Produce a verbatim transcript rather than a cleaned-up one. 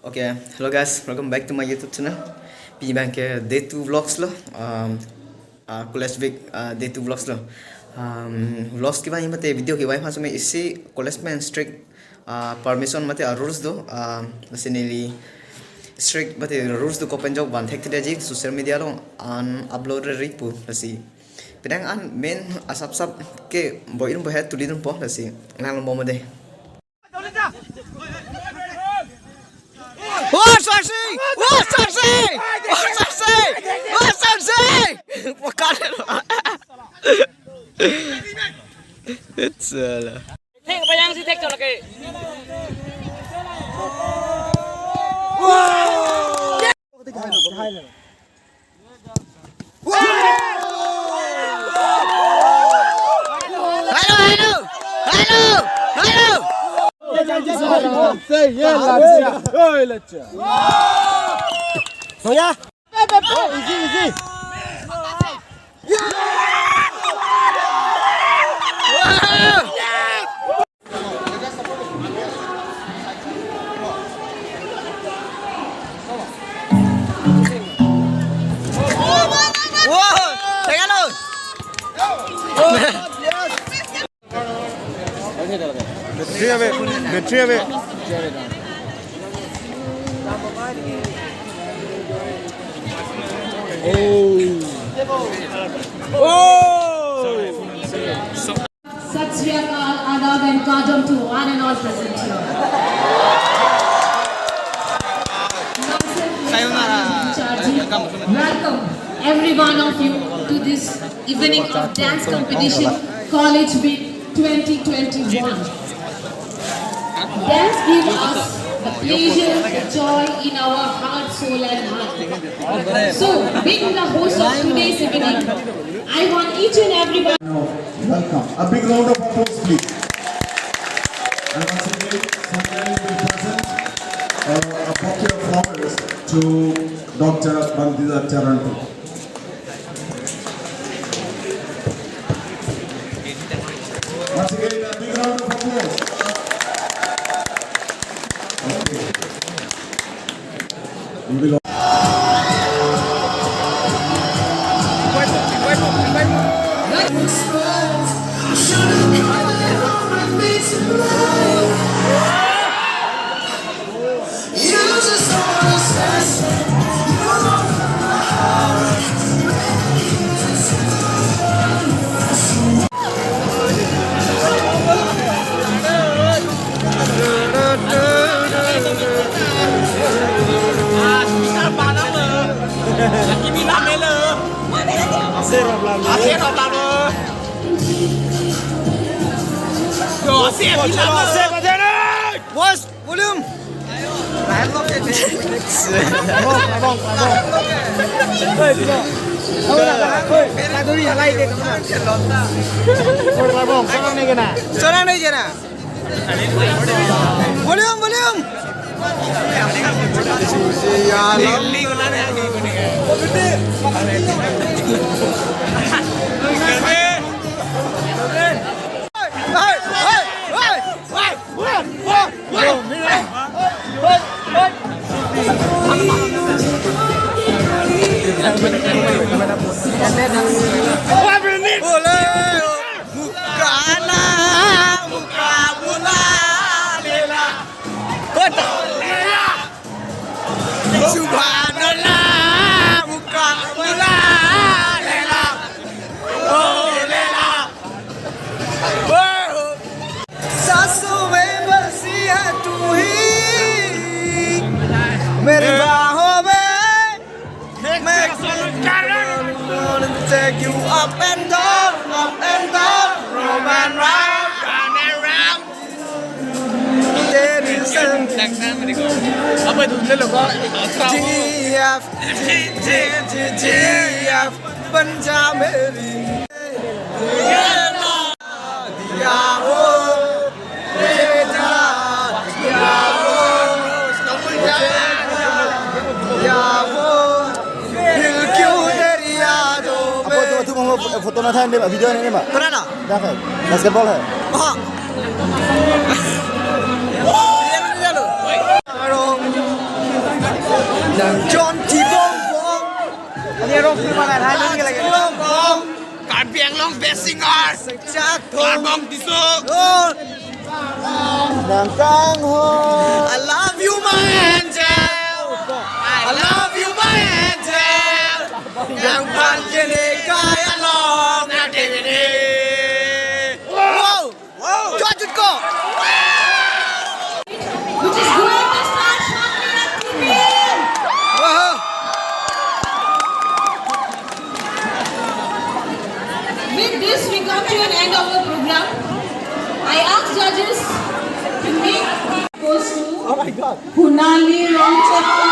Okay, hello guys, welcome back to my YouTube channel. Pini abang ke day two vlogs lo, um, uh, college week, uh, day two vlogs lo. Um, vlogs kevang mate video kevang mate isi college pen strict, uh, permission mate, uh, rules do, um, lasi neli strict mate rules do kopen jok van thektheji social media along an upload ri pu lasi. Penang an main asap sap ke boy in boy het tuli dun po lasi. Lang lo mo de. Wah, saksi! Wah, saksi! Wah, saksi! Wah, saksi! Wah, karet. It's, uh, Thek payang si thek cholake. Hello, hello, hello, hello. Soya. Easy, easy. Wow, tegalo. Battery ave, battery ave. Oh. Oh. Sat Sri Akal, Adab and Kardom to one and all present here. Myself, Sayonara. Charji. Welcome. Welcome every one of you to this evening of dance competition, College Week twenty twenty-one. Dance gives us the pleasure, the joy in our heart, soul and mind. So, being the host of today's evening, I want each and every one. Welcome. A big round of applause, please. And once again, similarly, we present, uh, a bouquet of flowers to Doctor Bandita Charan. Once again, a big round of applause. Okay. We will Bos, volume. Volume, volume. Ole, muka na, muka bola, lela. Kota. Subhanallah, muka bola, lela. Oh, lela. Oh. सांसों में बसी है तू ही, मेरी बाहों में मैं take you up and down, up and down, round and round, round and round. तेरी संग Apa itu? Dia lo kok. G F, G, G, G, G F, बन जा मेरी। दिया वो, दिया वो, दिया वो, दिल क्यों तेरी यादों Apa में। Tu, tu mau foto na than deh, video ni mah. Kenapa? Dah kan, basketball hai. Oh. Dia lu, dia lu. Arong. John Tibong Bong. Karbi Anglong best singer. Karbong Tisso. I love you, my angel. I love you, my angel. Nang phan kene kai along na dengene. Wow. Wow. Judge ko. Which is going to start shortly at three P M. Wow. With this, we come to an end of the program. I ask judges to make goes to Oh my God. Hunali Rongchak.